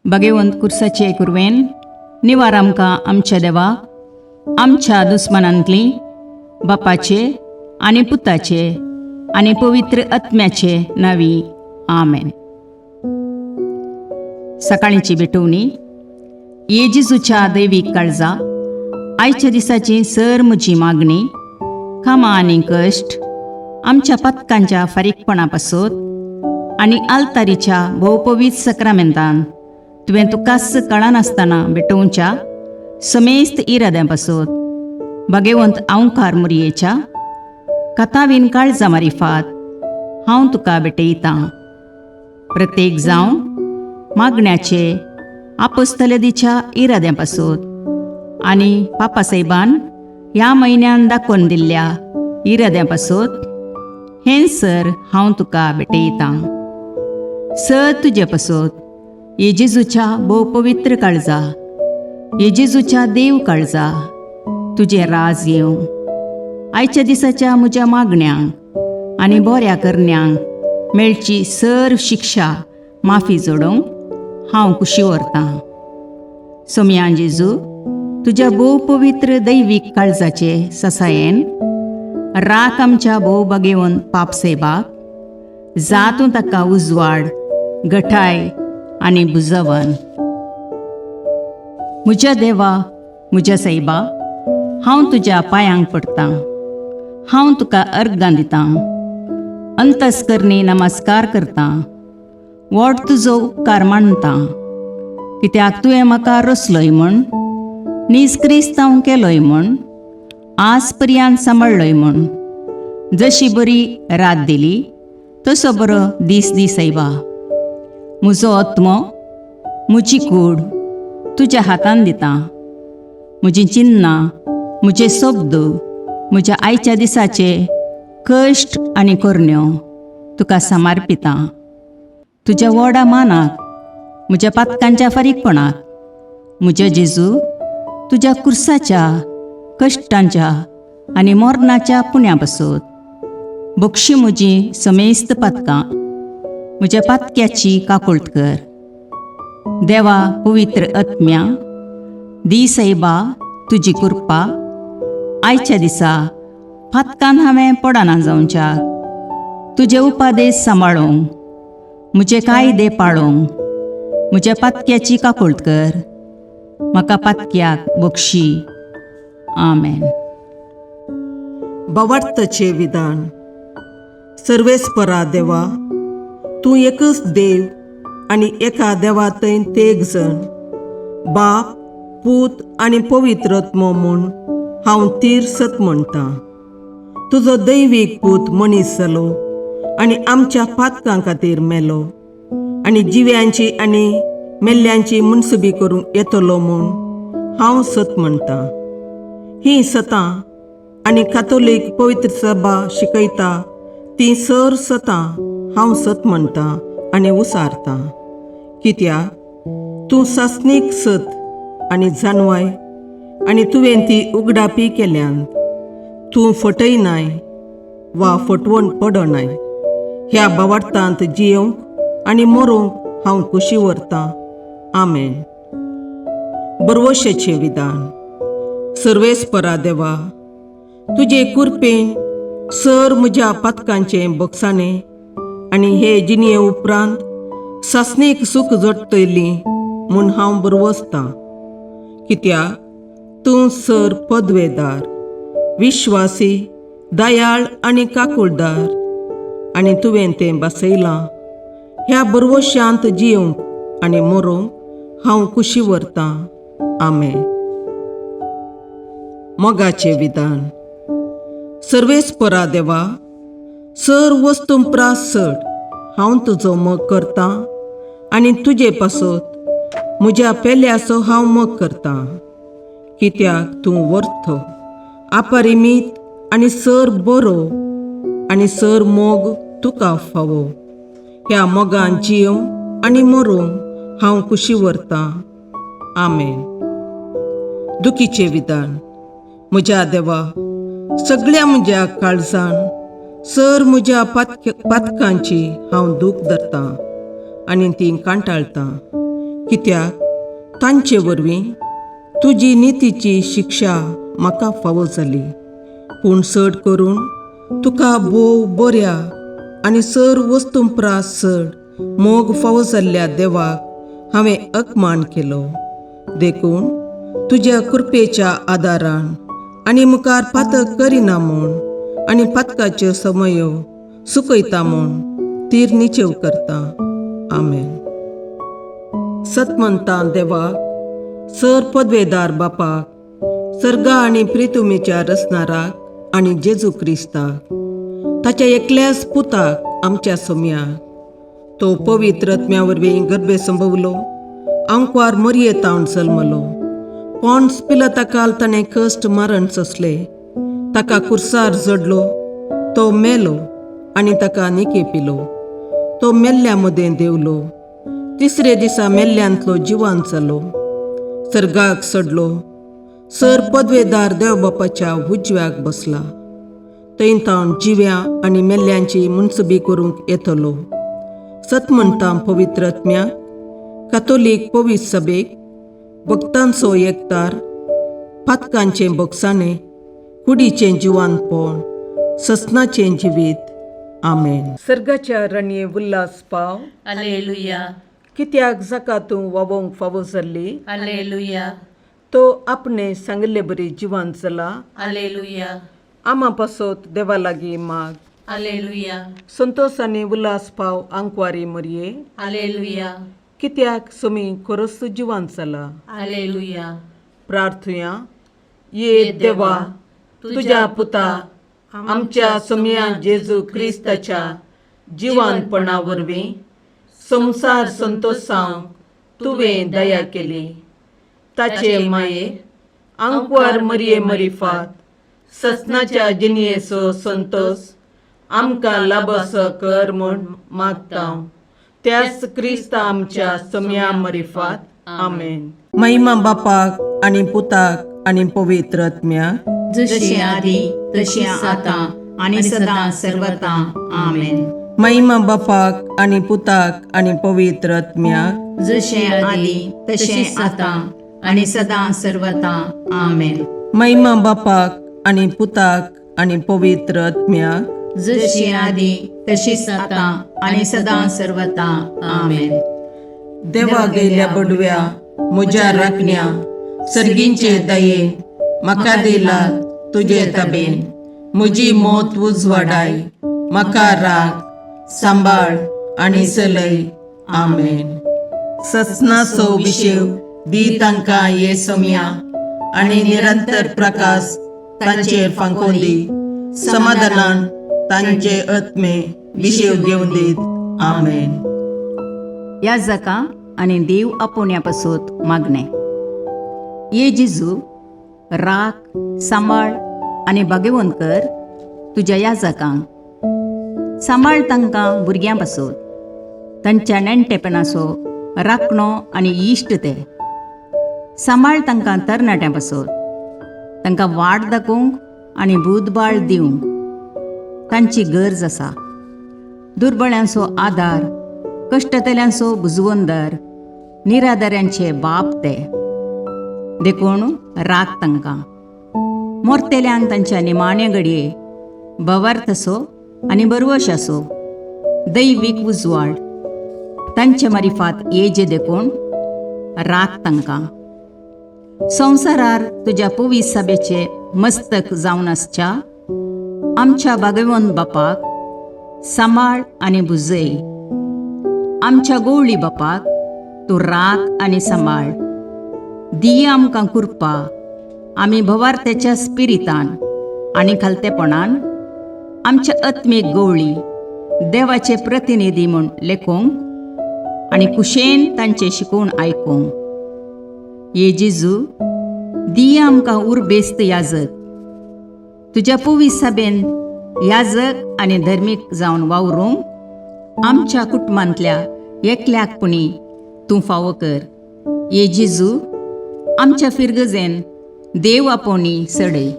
भगेवंत कुर्साचे कुरवेन निवार आमकां आमच्या देवा, आमच्या दुस्मानांतली बापाचे आनी पुताचे आनी पवित्र आत्म्याचे नावी, आमेन. सकाळीची भेटवणी. ये जेजूच्या दैवीक काळजा, आयच्या दिसाची सर म्हजी मागणी, कामां आनी कश्ट, आमच्या पातकांच्या फारीकपणा पासत आनी आल्तारीच्या भोवपवीत सक्रामेंतान तुवें तुकाच कळनासतना भेटोवच्या समेस्त इराद्यां पासत, भगेवंत आंवकार मुरयेच्या कथावीन काळजा मारिफात हांव तुका भेटयतां. प्रत्येक जावं मागण्याचे आपोस्तलदीच्या इराद्यां पासत आनी पापासाहेबान ह्या म्हयन्यान दाखोवन दिल्ल्या इराद्यां पासत हें सर हांव तुका भेटयतां. सर तुजे पासत, ये जेजूच्या भोव पवित्र काळजा, ये जेजूच्या देव काळजा, तुजें राज येवं. आयच्या दिसाच्या म्हज्या मागण्यांक आनी बऱ्या करण्यांक मेळची सर शिक्षा माफी जोडूंक हांव खुशी व्हरतां. सोमया जेजू, तुज्या भोव पवित्र दैवीक काळजाचे ससायेन राख आमच्या भोव बागेवन पाप सेबाक, जातूं ताका उजवाड, गठाय आनी बुजवन. म्हज्या देवा, म्हज्या सायबा, हांव तुज्या पांयांक पडटां. हांव तुका अर्गां दितां, अंतस्करणी नमस्कार करतां, व्हड तुजो उपकार मानतां, कित्याक तुवें म्हाका रचलोय म्हूण, नीज क्रिस्तांव केलोय म्हूण, आज पर्यंत सांबाळ्ळोय म्हूण. जशी बरी रात दिली तसो बरो दीस दी सायबा. म्हजो आत्मो, म्हजी कूड तुज्या हातान दिता. म्हजीं चिन्नां, म्हजे शब्द, म्हज्या आयच्या दिसाचे कश्ट आनी करण्यो तुका समर्पितां. तुज्या व्हडा मानाक, म्हज्या पातकांच्या फारीकपणाक, म्हज्या जेजू, तुज्या कुर्साच्या कश्टांच्या आनी मरणाच्या पुण्या पासत बक्षी म्हजी समेस्त पातकां. म्हज्या पातक्याची काकुळट कर. देवा, पवित्र आत्म्या, दी सायबा तुजी कृपा. आयच्या दिसा पातकान हांवें पडना जावच्याक, तुजे उपादेश सांबाळूंक, म्हजे कायदे पाळूंक म्हज्या पातक्याची काकुळट कर. म्हाका पातक्याक बक्षी. आमेन. भावार्थाचें विधान. सर्वेस्परा देवा, तूं एकच देव आनी एका देवा थंय तेग जण, बाप, पूत आनी पवित्र आत्मो म्हूण हांव तीर सत म्हणटा. तुजो दैवीक पूत मनीस जालो आनी आमच्या पातकां खातीर मेलो आनी जिव्यांची आनी मेल्ल्यांची मुनसुबी करूंक येतलो म्हूण हांव सत म्हणटा. ही सतां आनी कातोलीक पवित्र सभा शिकयता ती सर सतां हांव सत म्हणटा आनी उसारतां, कित्याक तूं सासणीक सत आनी जानवाय आनी तुवें ती उगडापी केल्यान. तूं फटयनाय वा फटवण पडनाय. ह्या भावार्थांत जियोवंक आनी मरूंक हांव खुशी व्हरतां. आमेन. बरवशाचें विधान. सर्वेस्परा देवा, तुजे कुरपेन सर म्हज्या पातकांचें बक्षाणें आनी हे जिणये उपरांत सासणीक सूख जोडटली म्हूण हांव बरवसतां, कित्याक तूं सर पदवेदार, विश्वासी, दयाळ आनी काकुळदार आनी तुवें तें बसयलां. ह्या बरवशांत जियोवंक आनी मरोंक हांव खुशी व्हरतां. आमेन. मोगाचें विधान. सर्वेस्परा देवा, सर वस्तूं प्रास चड हांव तुजो मोग करतां आनी तुजे पासत म्हज्या पेल्याचो हांव मोग करतां, कित्याक तूं वर्थ, अपरिमीत आनी सर बरो आनी सर मोग तुका फावो. ह्या मोगान जियोवंक आनी मरोंक हांव खुशी व्हरतां. आमेन. दुखीचें विधान. म्हज्या देवा, सगळ्या म्हज्या काळजान सर म्हज्या पातकांची हांव दूख धरतां आनी ती कांटाळटां. कित्याक तांचे वरवीं तुजी नितीची शिक्षा म्हाका फावो जाली. पूण चड करून तुका भोव बऱ्या आनी सर वस्तूं प्रास चड मोग फावो जाल्ल्या देवाक हांवें अपमान केलो. देखून तुज्या कृपेच्या आदारान आनी मुखार पातक करिना म्हूण आनी पातकाच्यो समयो सुकयता म्हूण तीर निचेव करता. आमेन. सतमंता देवाक, सर पदवेदार बापाक, सर्गा आनी प्रितुमीच्या रचणाराक आनी जेजू क्रिस्ताक, ताच्या एकल्याच पुताक आमच्या सोम्याक, तो पवित्र आत्म्या वरवीं गर्भे संभवलो, आंकवार मरये तावन जल्मलो, पॉन्स पिलताकाल ताणें कश्ट मारण सोंसले, ताका कुर्सार जडलो, तो मेलो आनी ताका निके पिलो, तो मेल्ल्या मदें देंवलो, तिसरे दिसा मेल्ल्यांतलो जिवान जालो, सर्गाक सडलो, सर पदवेदार देव बापाच्या उजव्याक बसला, थंय तावन जिव्या आनी मेल्ल्यांची मुनसबी करूंक येतलो. सत म्हणटा पवित्र आत्म्याक, कातोलीक पवित्र सभेक, भक्तांचो एकतार, पातकांचें भोगसाणें, कुडीचें जिवानपण, ससनाचें जिवीत. आमेन. सर्गाच्या रणये उल्हास पाव. अलेलुया. कित्याक जाका तूं वावोवंक फावो जाल्ली, अलेलुया. तो आपणे सांगिल्ले बरी जिवान जाला. अलेलुया. आमा पासत देवा लागीं माग. अलेलुया. संतोश आनी उल्हास पाव आंकवारी मरये. अलेलुया. कित्याक सोमी खरोच जिवान जाला. अलेलुया. प्रार्थुया. ये देवा, तुज्या पुता आमच्या सोमया जेजू क्रिस्ताच्या जिवानपणा वरवीं संवसार संतोसांक तुवें दया केली. ताचे माये आंकवार मरये मरिफात ससनाच्या जिणयेचो संतोस आमकां लाबसो कर म्हूण मागता, त्याच क्रिस्ता आमच्या सोमया मरिफात. आमेन. महिमा बापाक आनी पुताक आनी पवित्र आत्म्याक, जशी आदी तशी आतां आनी सदां सर्वता. आमेन. महिमा बापाक आनी पुताक आनी पवित्र आत्म्याक, जशें आदी तशें आतां आनी सदां सर्वता. आमेन. महिमा बापाक आनी पुताक आनी पवित्र आत्म्याक, जशी आदी तशीच आतां आनी सदां सर्वता. आमेन. देवा गेल्या बडव्या म्हज्या राखण्या, सर्गींचे दयेन म्हाका दिला तुजे तबेन, म्हजी मोत उजवाडाय, म्हाका राख, सांबाळ आनी चलय. आमेन. ससनाचो विशेव दी तांकां ये सोम्या आनी निरंतर प्रकाश तांचेर फांकोवन दी. समाधानान तांचे आत्मे विशेव घेवन दीत. आमेन. ह्या जाका आनी देव आपोवण्या पासत मागणें. ये जेजू, राख, सांबाळ आनी भागेवंत कर तुज्या ह्या जाकांक. सांबाळ तांकां भुरग्यां पासत, तांच्या नेणटेपणाचो राखणो आनी इश्ट ते. सांबाळ तांकां तरणाट्यां पासत, तांकां वाट दाखोवंक आनी बुदबाळ दिवंक तांची गरज आसा. दुर्बळ्यांचो आदार, कश्टतल्यांचो बुजवंदर, निराधाऱ्यांचे बाप ते, देखून राख तांकां. मोरतेल्यांक तांच्या निमाण्या घडये भवार्थ असो आनी बरवश असो दैवीक उजवाड तांचे मारिफात येजे, देखून राख तांकां. संवसारार तुज्या पवित्र सभेचे मस्तक जावन आसच्या आमच्या भागवंत बापाक सांबाळ आनी भुजय. आमच्या गोवळी बापाक तूं राख आनी सांबाळ. दी आमकां कृपा, आमी भवार्थ्याच्या स्पिरितान आनी खालतेपणान आमच्या आत्मीक गवळी देवाचे प्रतिनिधी म्हूण लेखूंक आनी कुशेन तांचें शिकोवन आयकूंक. ये जेजू, दी आमकां उर्बेस्त याजक, तुज्या पवित्र सभेन याजक आनी धर्मीक जावन वावरूंक आमच्या कुटुंबांतल्या एकल्याक पुणी तूं फावो कर. ये जेजू, आमच्या फिरगजेन देव आपोवणी सडय.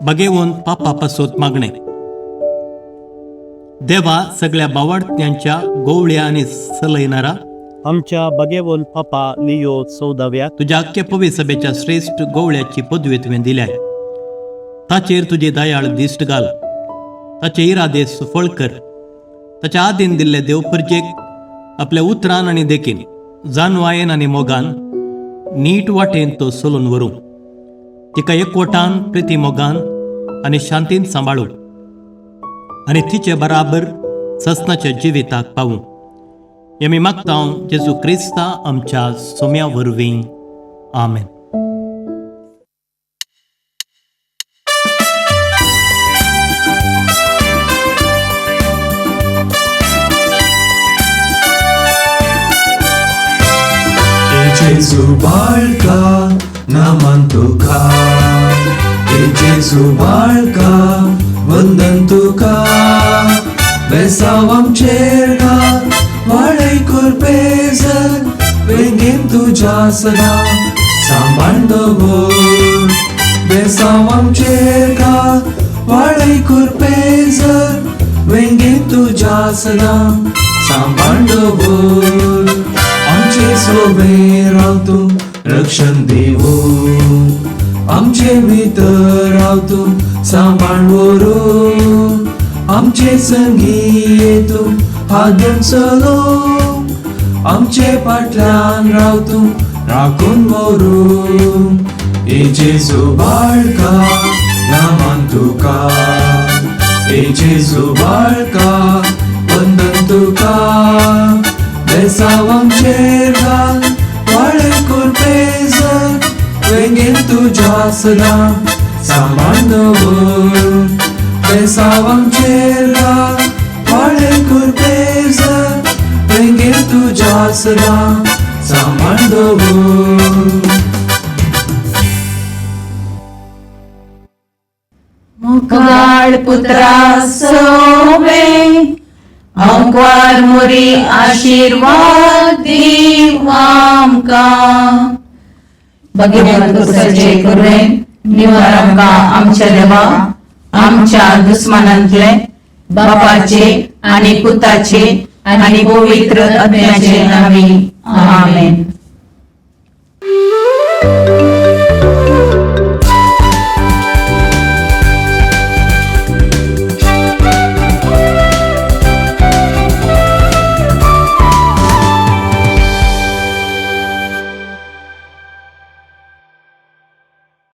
बगेवन पापा पासत मागणें. देवा सगळ्या बावाडत्यांच्या गोवळ्या आनी सलयणारा आमच्या बगेवोल पापा लियो चौदाव्या तुज्या आख्या पवी सभेच्या श्रेश्ठ गोवळ्याची पदवी तुवें दिल्या. ताचेर तुजी दयाळ दिश्ट घाल, ताचे इरादे सुफळ कर. ताच्या आदीन दिल्ले देवपर्जेक आपल्या उतरान आनी देखीन, जानवायेन आनी मोगान नीट वाटेन तो चलून व्हरूं. तिका एकवटान, प्रिती मोगान आनी शांतीन सांबाळूं आनी तिचे बराबर ससनाच्या जिविताक पावूं. हें आमी मागता जेजू क्रिस्ता आमच्या सोम्या वरवीं. आमेन. Gesù barca naman तुका, हे जेजू बाळका वंदन तुका. बेसांव आमचेर घाल वाडय कुरपेजर, वेंगेन तुज्या सदां सांबाळ दवर. बेसांव आमचेर घाल वाडय कुरपेजर, वेंगेन तुज्या सदां सांबाळ दवर. आमचे सोबे राव तूं रक्षण देवो, आमचे भितर राव तूं सांबाळ व्हरू. आमचे संगी ये तूं हात घेवन चलो, आमचे फाटल्यान राव तूं राखून व्हरू. हे जेजू बाळका नामान तुका, हे जेजू बाळका वंदन तुका. बेसांव आमचेर घाल वाडय कुरपेजर, वेंगेन तुज्या सदां सांबाळ दवर. बेसांव आमचेर घाल वाडय कुरपेजर, वेंगेन तुज्या सदां सांबाळ दवर. मुखाळ पुत्रा सोवे अंकवार मुरी आशीर्वाद दीव आमकां. भगवंत कुसाचे कुर्वेन निवार आमकां आमच्या देवा आमच्या दुस्मानांतले बापाचे आनी पुताचे आनी पवित्र आत्म्याचे नावी. आमेन.